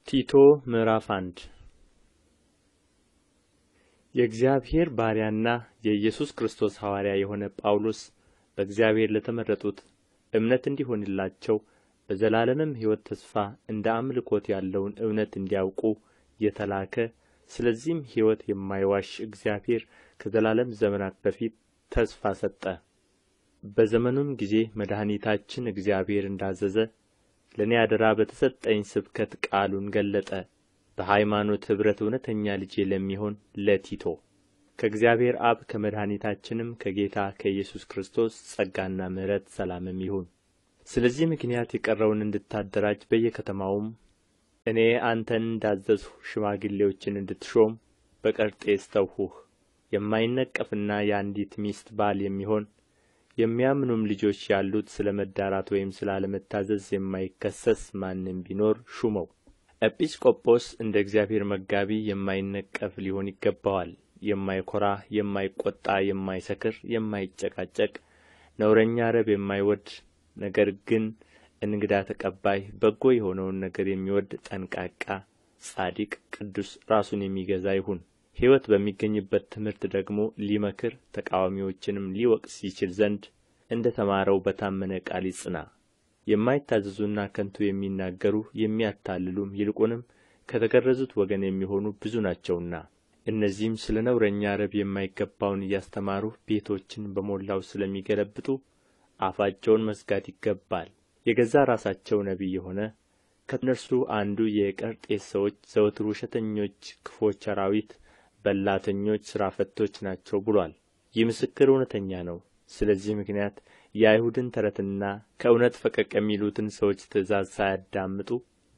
ቲቶ ምዕራፍ 1። የእግዚአብሔር ባሪያና የኢየሱስ ክርስቶስ ሐዋርያ የሆነ ጳውሎስ በእግዚአብሔር ለተመረጡት እምነት እንዲሆንላቸው በዘላለምም ሕይወት ተስፋ እንደ አምልኮት ያለውን እውነት እንዲያውቁ የተላከ፣ ስለዚህም ሕይወት የማይዋሽ እግዚአብሔር ከዘላለም ዘመናት በፊት ተስፋ ሰጠ። በዘመኑም ጊዜ መድኃኒታችን እግዚአብሔር እንዳዘዘ ለእኔ አደራ በተሰጠኝ ስብከት ቃሉን ገለጠ። በሃይማኖት ኅብረት እውነተኛ ልጄ ለሚሆን ለቲቶ፣ ከእግዚአብሔር አብ ከመድኃኒታችንም ከጌታ ከኢየሱስ ክርስቶስ ጸጋና ምሕረት ሰላምም ይሁን። ስለዚህ ምክንያት የቀረውን እንድታደራጅ፣ በየከተማውም እኔ አንተን እንዳዘዝሁ ሽማግሌዎችን እንድትሾም በቀርጤስ ተውሁህ። የማይነቀፍና የአንዲት ሚስት ባል የሚሆን፣ የሚያምኑም ልጆች ያሉት፣ ስለ መዳራት ወይም ስለ አለመታዘዝ የማይከሰስ ማንም ቢኖር ሹመው። ኤጲስቆጶስ እንደ እግዚአብሔር መጋቢ የማይነቀፍ ሊሆን ይገባዋል። የማይኰራ፣ የማይቈጣ፣ የማይሰክር፣ የማይጨቃጨቅ፣ ነውረኛ ረብ የማይወድ፣ ነገር ግን እንግዳ ተቀባይ፣ በጎ የሆነውን ነገር የሚወድ፣ ጠንቃቃ፣ ጻድቅ፣ ቅዱስ፣ ራሱን የሚገዛ ይሁን። ሕይወት በሚገኝበት ትምህርት ደግሞ ሊመክር፣ ተቃዋሚዎችንም ሊወቅስ ይችል ዘንድ እንደ ተማረው በታመነ ቃል ይጽና። የማይታዘዙና ከንቱ የሚናገሩ፣ የሚያታልሉም፣ ይልቁንም ከተገረዙት ወገን የሚሆኑ ብዙ ናቸውና፣ እነዚህም ስለ ነውረኛ ረብ የማይገባውን እያስተማሩ ቤቶችን በሞላው ስለሚገለብጡ አፋቸውን መዝጋት ይገባል። የገዛ ራሳቸው ነቢይ የሆነ ከእነርሱ አንዱ የቀርጤስ ሰዎች ዘወትር ውሸተኞች፣ ክፉዎች አራዊት፣ በላተኞች፣ ሥራ ፈቶች ናቸው ብሎአል። ይህ ምስክር እውነተኛ ነው። ስለዚህ ምክንያት የአይሁድን ተረትና ከእውነት ፈቀቅ የሚሉትን ሰዎች ትእዛዝ ሳያዳምጡ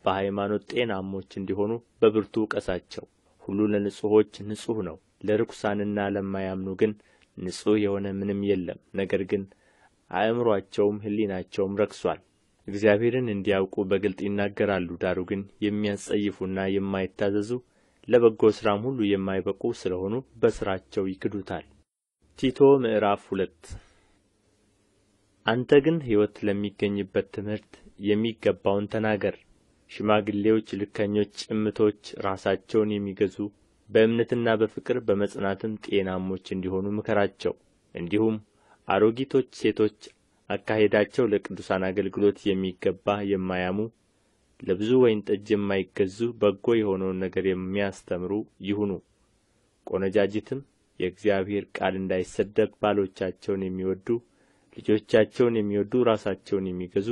በሃይማኖት ጤናሞች እንዲሆኑ በብርቱ ውቀሳቸው። ሁሉ ለንጹሖች ንጹሕ ነው፣ ለርኩሳንና ለማያምኑ ግን ንጹሕ የሆነ ምንም የለም። ነገር ግን አእምሮአቸውም ሕሊናቸውም ረክሶአል። እግዚአብሔርን እንዲያውቁ በግልጥ ይናገራሉ፣ ዳሩ ግን የሚያስጸይፉና የማይታዘዙ፣ ለበጎ ሥራም ሁሉ የማይበቁ ስለ ሆኑ በሥራቸው ይክዱታል። ቲቶ ምዕራፍ 2። አንተ ግን ሕይወት ለሚገኝበት ትምህርት የሚገባውን ተናገር። ሽማግሌዎች ልከኞች፣ ጭምቶች፣ ራሳቸውን የሚገዙ፣ በእምነትና በፍቅር በመጽናትም ጤናሞች እንዲሆኑ ምከራቸው። እንዲሁም አሮጊቶች ሴቶች አካሄዳቸው ለቅዱሳን አገልግሎት የሚገባ፣ የማያሙ፣ ለብዙ ወይን ጠጅ የማይገዙ፣ በጎ የሆነውን ነገር የሚያስተምሩ ይሁኑ። ቆነጃጅትም የእግዚአብሔር ቃል እንዳይሰደብ ባሎቻቸውን የሚወዱ፣ ልጆቻቸውን የሚወዱ፣ ራሳቸውን የሚገዙ፣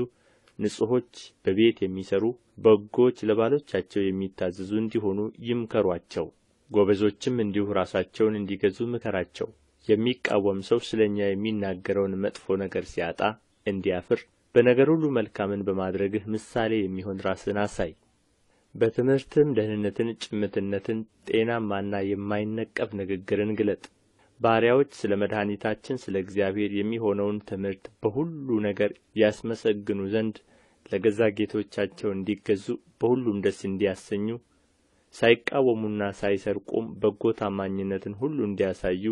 ንጹሖች፣ በቤት የሚሠሩ፣ በጎዎች፣ ለባሎቻቸው የሚታዘዙ እንዲሆኑ ይምከሩአቸው። ጎበዞችም እንዲሁ ራሳቸውን እንዲገዙ ምከራቸው። የሚቃወም ሰው ስለ እኛ የሚናገረውን መጥፎ ነገር ሲያጣ እንዲያፍር፣ በነገር ሁሉ መልካምን በማድረግህ ምሳሌ የሚሆን ራስህን አሳይ። በትምህርትህም ደኅንነትን፣ ጭምትነትን፣ ጤናማና የማይነቀፍ ንግግርን ግለጥ። ባሪያዎች ስለ መድኃኒታችን ስለ እግዚአብሔር የሚሆነውን ትምህርት በሁሉ ነገር ያስመሰግኑ ዘንድ ለገዛ ጌቶቻቸው እንዲገዙ፣ በሁሉም ደስ እንዲያሰኙ፣ ሳይቃወሙና ሳይሰርቁም በጎ ታማኝነትን ሁሉ እንዲያሳዩ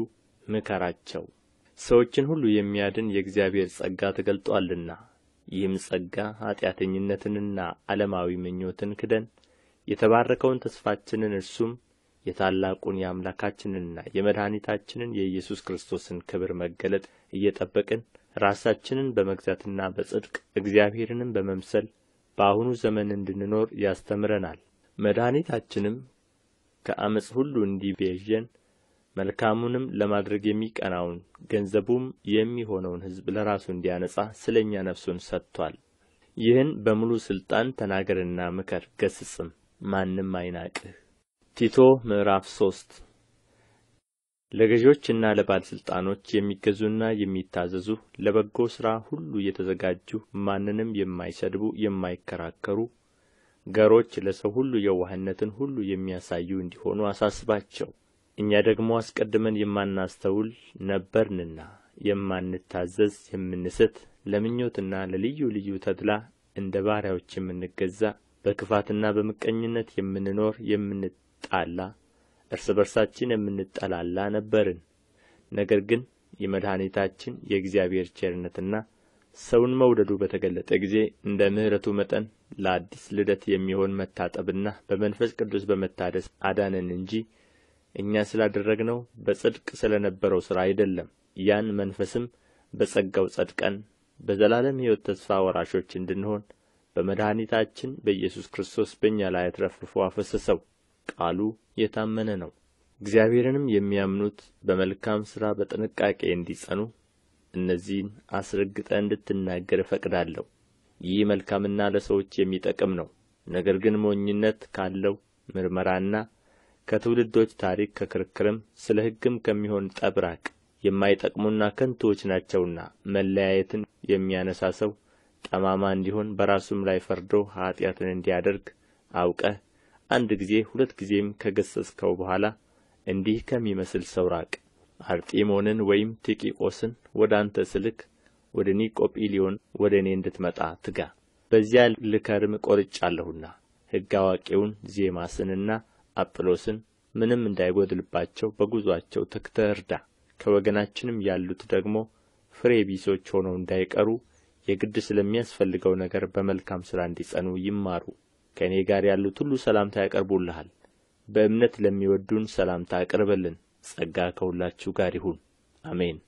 ምከራቸው። ሰዎችን ሁሉ የሚያድን የእግዚአብሔር ጸጋ ተገልጦአልና፣ ይህም ጸጋ ኃጢአተኝነትንና ዓለማዊ ምኞትን ክደን የተባረከውን ተስፋችንን፣ እርሱም የታላቁን የአምላካችንንና የመድኃኒታችንን የኢየሱስ ክርስቶስን ክብር መገለጥ እየጠበቅን፣ ራሳችንን በመግዛትና በጽድቅ እግዚአብሔርንም በመምሰል በአሁኑ ዘመን እንድንኖር ያስተምረናል። መድኃኒታችንም ከዓመፅ ሁሉ እንዲቤዠን፣ መልካሙንም ለማድረግ የሚቀናውን ገንዘቡም የሚሆነውን ሕዝብ ለራሱ እንዲያነጻ ስለ እኛ ነፍሱን ሰጥቶአል። ይህን በሙሉ ሥልጣን ተናገርና ምከር ገሥጽም፣ ማንም አይናቅህ። ቲቶ ምዕራፍ 3። ለገዦችና ለባለ ሥልጣኖች የሚገዙና የሚታዘዙ፣ ለበጎ ሥራ ሁሉ የተዘጋጁ፣ ማንንም የማይሰድቡ፣ የማይከራከሩ፣ ገሮች፣ ለሰው ሁሉ የዋህነትን ሁሉ የሚያሳዩ እንዲሆኑ አሳስባቸው። እኛ ደግሞ አስቀድመን የማናስተውል ነበርንና፣ የማንታዘዝ፣ የምንስት፣ ለምኞትና ለልዩ ልዩ ተድላ እንደ ባሪያዎች የምንገዛ፣ በክፋትና በምቀኝነት የምንኖር፣ የምንጣላ፣ እርስ በርሳችን የምንጠላላ ነበርን። ነገር ግን የመድኃኒታችን የእግዚአብሔር ቸርነትና ሰውን መውደዱ በተገለጠ ጊዜ እንደ ምሕረቱ መጠን ለአዲስ ልደት የሚሆን መታጠብና በመንፈስ ቅዱስ በመታደስ አዳነን እንጂ እኛ ስላደረግነው በጽድቅ ስለ ነበረው ሥራ አይደለም። ያን መንፈስም በጸጋው ጸድቀን በዘላለም ሕይወት ተስፋ ወራሾች እንድንሆን በመድኃኒታችን በኢየሱስ ክርስቶስ በእኛ ላይ አትረፍርፎ አፈሰሰው። ቃሉ የታመነ ነው። እግዚአብሔርንም የሚያምኑት በመልካም ሥራ በጥንቃቄ እንዲጸኑ እነዚህን አስረግጠህ እንድትናገር እፈቅዳለሁ። ይህ መልካምና ለሰዎች የሚጠቅም ነው። ነገር ግን ሞኝነት ካለው ምርመራና ከትውልዶች ታሪክ ከክርክርም ስለ ሕግም ከሚሆን ጠብ ራቅ። የማይጠቅሙና ከንቱዎች ናቸውና። መለያየትን የሚያነሣ ሰው ጠማማ እንዲሆን በራሱም ላይ ፈርዶ ኃጢአትን እንዲያደርግ አውቀህ አንድ ጊዜ ሁለት ጊዜም ከገሠጽኸው በኋላ እንዲህ ከሚመስል ሰው ራቅ። አርጢሞንን ወይም ቲኪቆስን ወደ አንተ ስልክ ወደ ኒቆጵልዮን ወደ እኔ እንድትመጣ ትጋ፣ በዚያ ልከርም ቈርጬአለሁና። ሕግ አዋቂውን ዜማስንና አጵሎስን ምንም እንዳይጎድልባቸው በጉዞአቸው ተግተህ እርዳ። ከወገናችንም ያሉት ደግሞ ፍሬ ቢሶች ሆነው እንዳይቀሩ የግድ ስለሚያስፈልገው ነገር በመልካም ሥራ እንዲጸኑ ይማሩ። ከእኔ ጋር ያሉት ሁሉ ሰላምታ ያቀርቡልሃል። በእምነት ለሚወዱን ሰላምታ አቅርብልን። ጸጋ ከሁላችሁ ጋር ይሁን። አሜን።